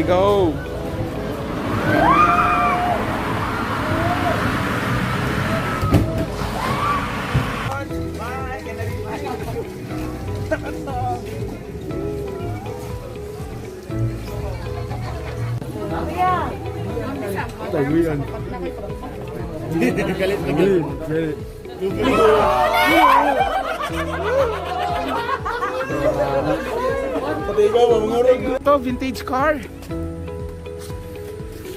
Go. Taguyan. Galit na galit. Galit. Ito, vintage car.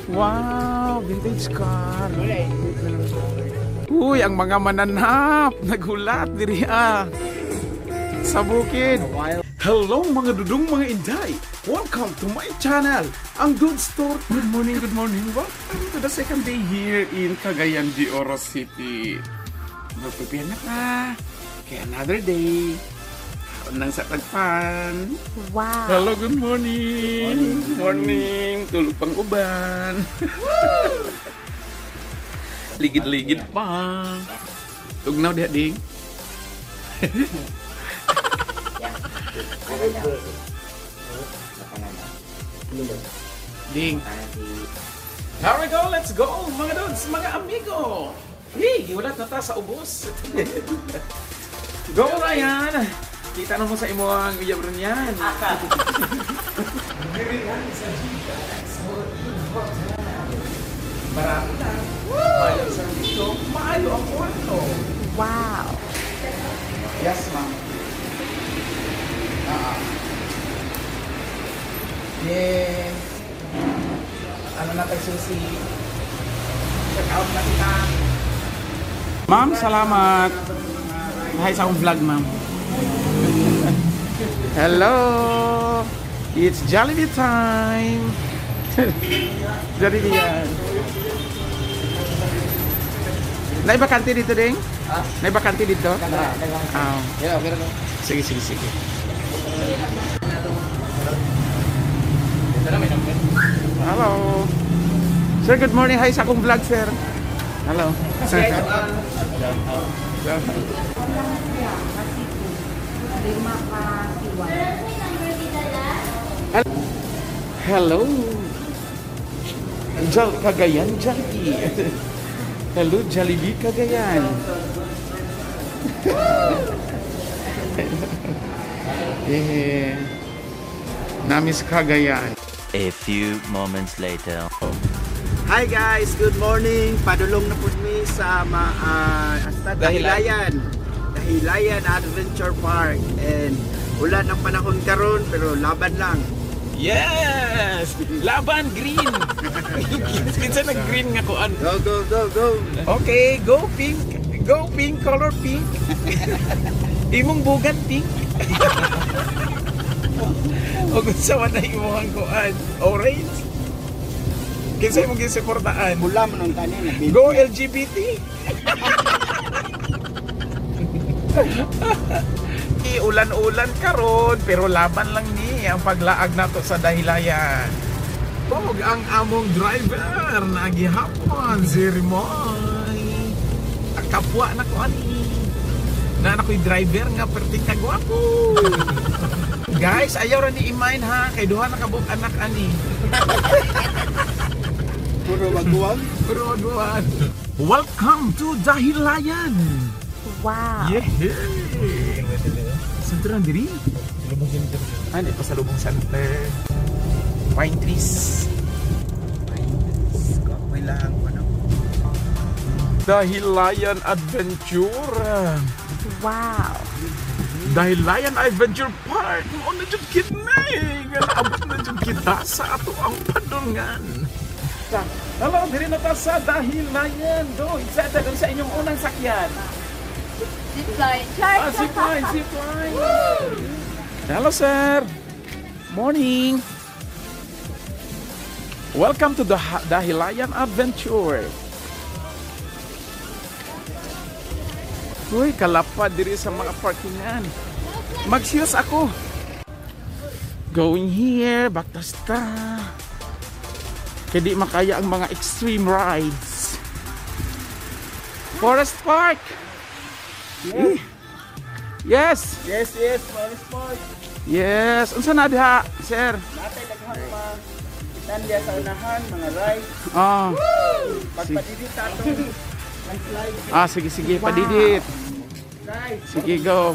Wow, vintage car. Uy, ang mga mananap nagulat diri ah. Sa bukid. Hello, mga dudong, mga inday. Welcome to my channel, ang Dude Store. Good morning, good morning. Welcome to the second day here in Cagayan de Oro City. Magprepare na ka. Kaya another day. Nang sa tagpan. Wow. Hello, good morning. Morning. Tulog pang uban. Ligid-ligid pa. Tugnaw diha ding. Ding. Here we go, let's go mga dudes, mga amigo. Hey, giulat na ta sa ubos. Go, Ryan! Kita na mo sa imo ang uyab ron yan. Marami na. Maayo ang servisyo, maayo ang kwarto. Wow. Yes, ma'am. Ah. Yes. Ano na tayo susi? Check out na kita. Ma'am, salamat. Hi sa akong vlog, ma'am. Hello! It's Jollibee time! Jollibee yan. Naibakante dito, Ding? Naibakante dito? Ah. Sige, sige, sige. Hello. Sir, good morning. Hi sa akong vlog, sir. Hello. Hello. Jal Cagayan Jollibee. Hello, Jollibee Cagayan. Eh, namis Cagayan. A few moments later. Hi guys, good morning. Padulong na pud mi sa hasta Dahilayan. Dahilayan. Dahilayan Adventure Park. And ulan ang panahon karon pero laban lang. Yes! Laban green. Kinsa nag green nga kuan? Go go go go. Okay, go pink. Go pink, color pink. Imong bugan pink. O kung sa man na imong kuan, orange. Kinsa imong gisuportaan? Mula man ang tanin nagbi. Go LGBT! Ulan-ulan karon pero laban lang ni ang paglaag nato sa Dahilayan. Og ang among driver na gihapon si Rimoy. Kapwa na ko ani. Na na ko'y driver nga perti ka gwapo. Guys, ayaw ra ni i-mind ha kay duha na ka buok anak ani. Puro maguwang. Pero duha. Welcome to Dahilayan. Wow. Yeah. Sentro ang diri. Ah, di pa sa Lubong Center. Pine trees. May lang ano. Dahilayan Adventure. Wow. Dahilayan Adventure Park. Mao na jud kini. Nga naabot na jud kita sa ato ang padulngan. Hello, diri na ta sa Dahilayan. Do, excited sa inyong unang sakyan. Zipline. Char. Ah, zipline, zipline. Hello, sir. Morning. Welcome to the Dahilayan Adventure. Uy, kalapad diri sa mga parkingan. Mag-shoes ako. Going here, baktas ta. Kaya di makaya ang mga extreme rides. Forest Park! Eh. Yes! Yes, Forest Park. Yes! Unsa na diha, sir? Natay daghang pa Nandiya sa unahan, mga right. Ah. Pagpadidit atong ang slide. Ah, sige, sige, padidit. Right. Sige, go.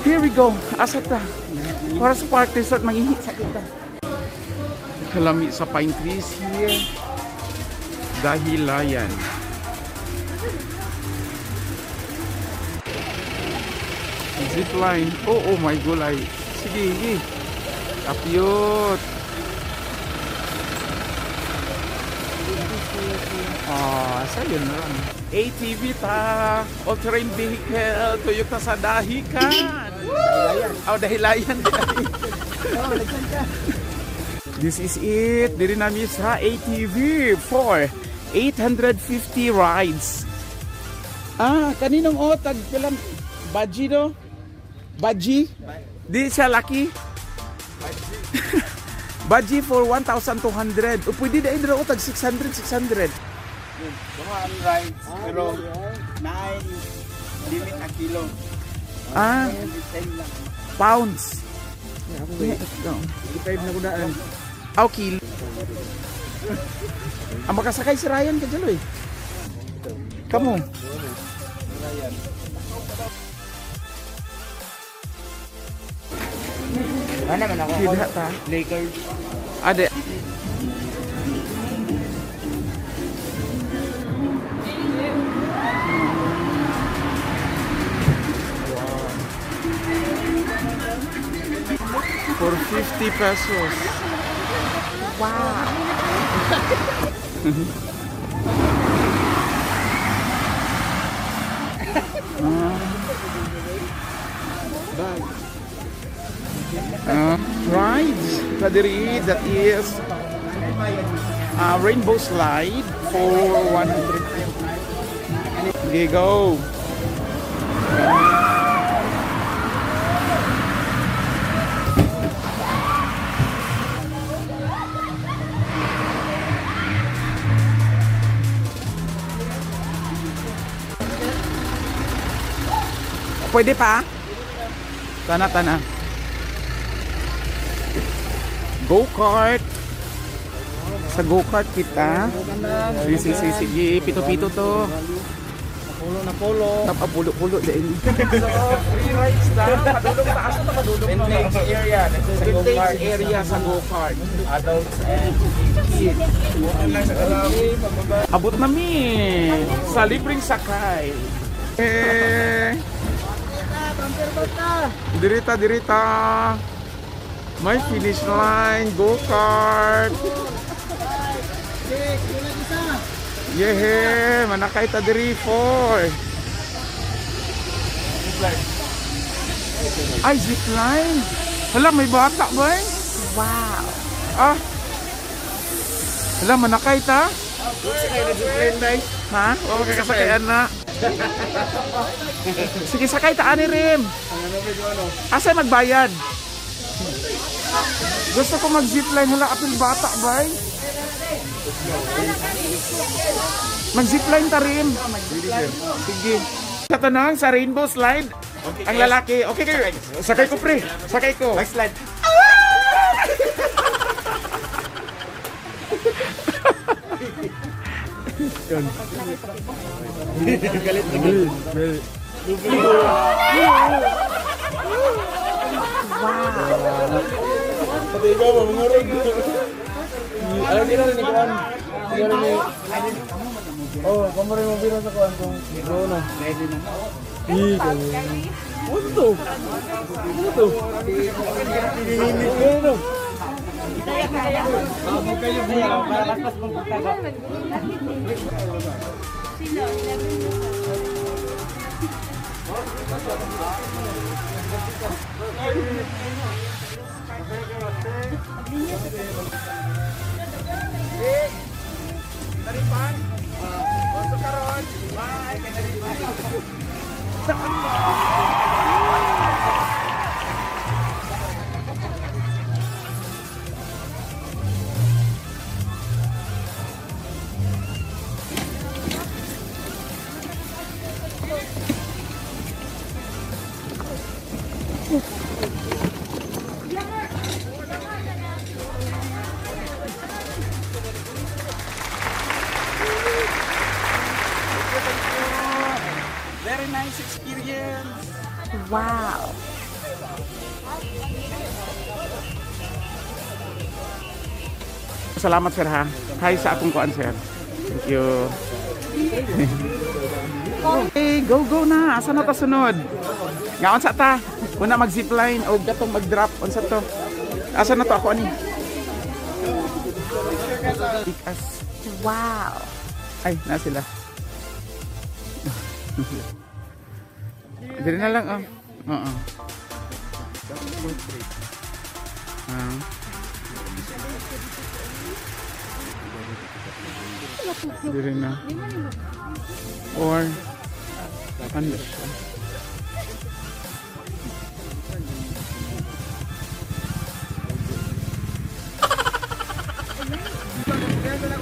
Here we go. Asa ta? Para sa park resort, mangihi sa kita. Kalami sa pine trees here. Dahilayan. Zipline. Oh, oh my gulay. Sige, sige. Kapyot. Ah, sayo na lang. ATV ta, all-terrain vehicle, tuyok ta sa dahikan. Oh, dahilayan. This is it. Diri nami sa ATV for 850 rides. Ah, kaninong o tag pilang Baji no? Baji? Di siya laki? Baji for 1,200. O pwede na indra o tag 600, 600. Duha ang rides, pero 9 limit a kilo. Ah, 10 lang. pounds. 5 na kudaan. Aw, kilo. Ang makasakay si Ryan ka dyan, eh. Kamu. Ano naman ako? Tidak ta. Lakers. Ade. For 50 pesos. Wow. Rides kadiri, that is rainbow slide for 100. Okay, go. Pwede pa? Tana, tana. Go-kart. Sa go-kart kita. Sige, sige, sige, sige. Pito-pito to. Pulo na pulo. Napapulo-pulo din. So, free rides na. Padulong taas na padulong. Vintage area. Sa Vintage area sa go-kart. Adults and Kids. Abot na mi sa libreng sakay. Eh. Dirita, dirita. May finish line, go-kart. Yehe, manakay ta diri four. Ay, zipline. Hala, may bata ba eh? Wow. Ah. Hala, manakay ta? Ha? O, magkakasakayan na. Sige, sakay ta, ani Rim. Asa magbayad? Gusto ko mag-zipline. Hala, apil bata, bay. Mag-zipline ta, Rim. Sige. Sa tanang, sa rainbow slide, ang lalaki. Okay kayo. Sakay ko, pre. Sakay ko. slide. Pati ikaw ba, mga rog. Alam nila rin ni Kuan. Hindi rin ni... Oh, kamo rin mabira sa Kuan kung go na. Ih, kamo. Ano to? Ano to? Ano to? Salamat, sir, ha. Hi sa akong kuan, sir. Thank you. Okay, go go na. Asa na ta sunod? Nga unsa ta? Una mag zipline o gatong mag-drop unsa to? Asa na to ako ani? Ikas. Wow. Ay, na sila. Diri na lang, oh. Oo. Ah. Diri na. Or, ano siya?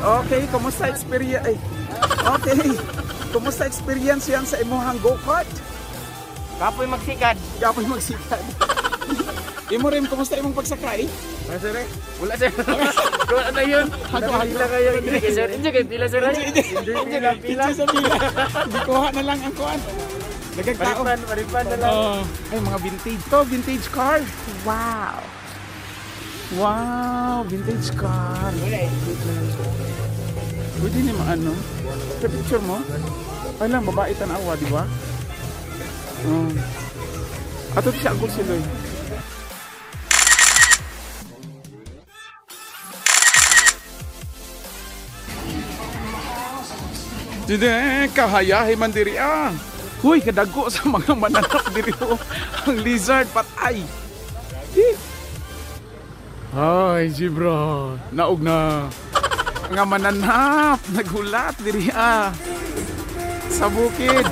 Okay, kumusta experience? Ay, okay. Kumusta experience yan sa imuhang go-kart? Kapoy magsikad. Kapoy magsikad. Imo rin, kumusta imong pagsakay? Wala sir eh. Wala sir. Wala na yun. Hago, hago. Pila kayo. Hindi kayo sir. Hindi kayo pila sir. Hindi kayo pila. Picture sa pila. Gikuha na lang ang kuan. Nagagtao. Paripan, paripan na lang. Oh. Ay, mga vintage to. Vintage car. Wow. Wow, vintage car. Pwede ni maano? Sa picture mo? Ay lang, babae tanawa, di ba? Oh. Ato siya ako sila eh. Dide, kahayahe man diri ah. Huy, kadago sa mga mananap diri oh. Ang lizard patay. Eh. Ay, zebra. Naog na. Nga mananap, naghulat diri ah. Sa bukid.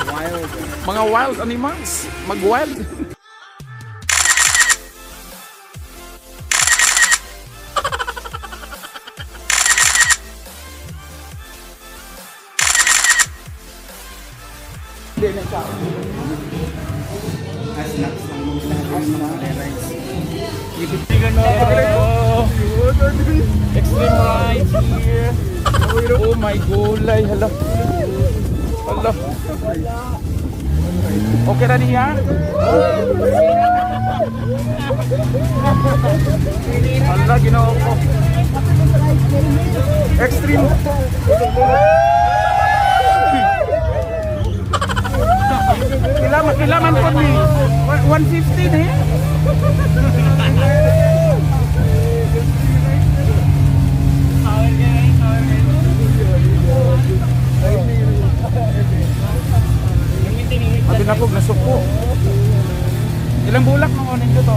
Mga wild animals. Mag-wild. Hindi na tao. Snacks lang mo sa rice. Extreme right here. Oh my gulay. Hala. Hala. Okay na niya? Hala, ginoo ko. Extreme. Kailangan, kailangan po ni 150 na eh. Abi na ko nasuko. Ilang bulak nang onin ko to?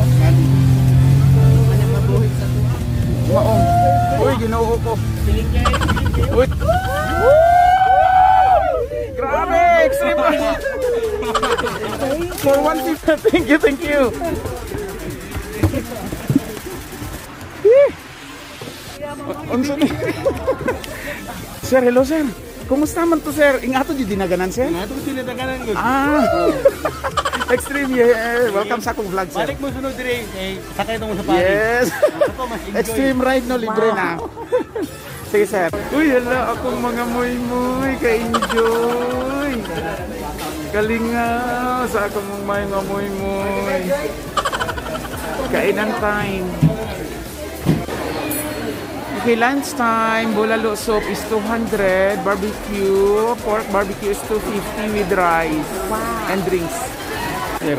Maong. Uy, ginoo ko. Uy. Grabe, extreme. For 150. Thank you, thank you. Eh. Unsa ni? Sir, hello sir. Kumusta man to, sir? Ingato jud dinaganan, sir? Nga ito sila tagalan ko. Ah. Extreme, yeah. Welcome sa akong vlog, sir. Balik mo sunod dire eh sakay mo sa pari. Yes. Ako mas enjoy. Extreme ride no, libre na. Sige, sir. Uy, hala, akong mga muy-muy, ka-enjoy. Kalingaw sa akong mga muy-muy. Kainan time. Okay, lunch time. Bulalo soup is 200. Barbecue, pork barbecue is 250 with rice and drinks. Sir.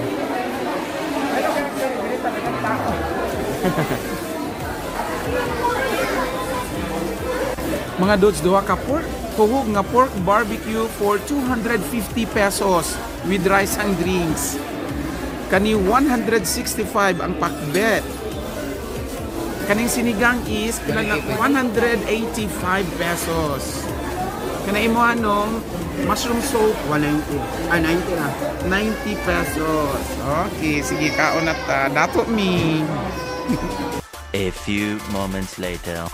Mga dudes, duha ka pork, tuhog nga pork barbecue for 250 pesos with rice and drinks. Kani 165 ang pakbet. Kaning sinigang is pila na 185 pesos. Kana imo anong mushroom soup 190. Ah, 90 na. 90 pesos. Okay, sige kaon na ta. Dato mi. A few moments later.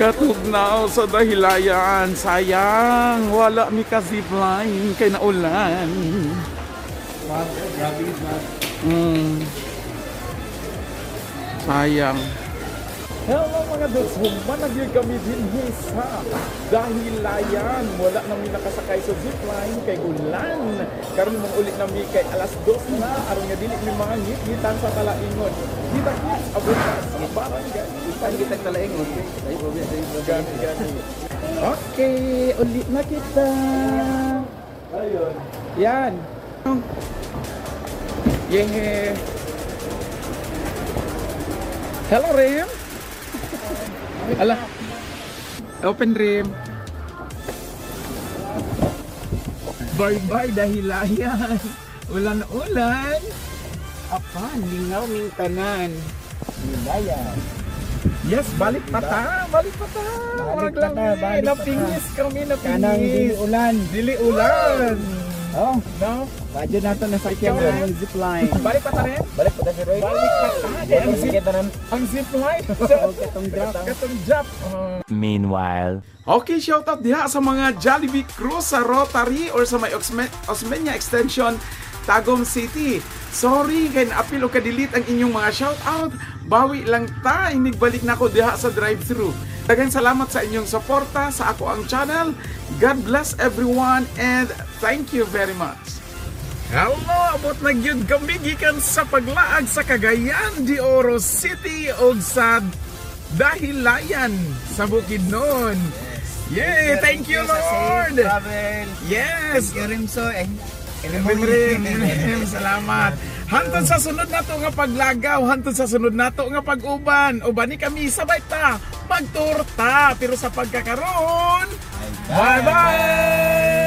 Katugnaw sa Dahilayan. Sayang, wala mi ka zipline kay naulan. Grabe is Sayang. Hello mga dudes, humanag yun kami dinhi sa Dahilayan. Wala nami nakasakay sa zipline kay ulan. Karon mong ulit nami kay alas 2 na aron nga dili mi mga ngit-ngitan sa talaingon. Kita kits abot ta sa barangay. Ang kitag talaing. Gani, gani. Okay, ulit na kita. Yan. Yeah. Hello, Rim. Ala. Open, Rim. Bye-bye, Dahilayan. Ulan-ulan. Apan, lingaw ming tanan. Hilayan. Yes, balik pa ta. Balik pa ta. Balik pa ta, balik pa ta. Napingis kami, napingis. Kanang dili ulan. Dili ulan. Oh, No? badyo nato na sakyan Ikaw na. ang zipline. Balik pa ta rin? Balik pa ta si Roy. Balik pa ta. Kay ang zip, ang zipline. Katong drop. Katong drop. Meanwhile. Okay, shout out diha sa mga Jollibee crew sa Rotary or sa may Osmeña Extension, Tagum City. Sorry kay naapil o ka-delete ang inyong mga shout out. Bawi lang ta, inigbalik na ko diha sa drive-thru. Daghang salamat sa inyong suporta sa ako ang channel. God bless everyone and thank you very much. Hello, abot na gyud kami gikan sa paglaag sa Cagayan de Oro City ug sa Dahilayan sa Bukidnon. Yay, thank you, Lord. Travel. Yes. Thank you, Rimso. Eh, Rim, rim, rim, salamat. Hantod sa sunod nato nga paglagaw, hantod sa sunod nato nga pag-uban. Uban ni kami sabay ta, magturta pero sa pagkakaroon. Bye-bye.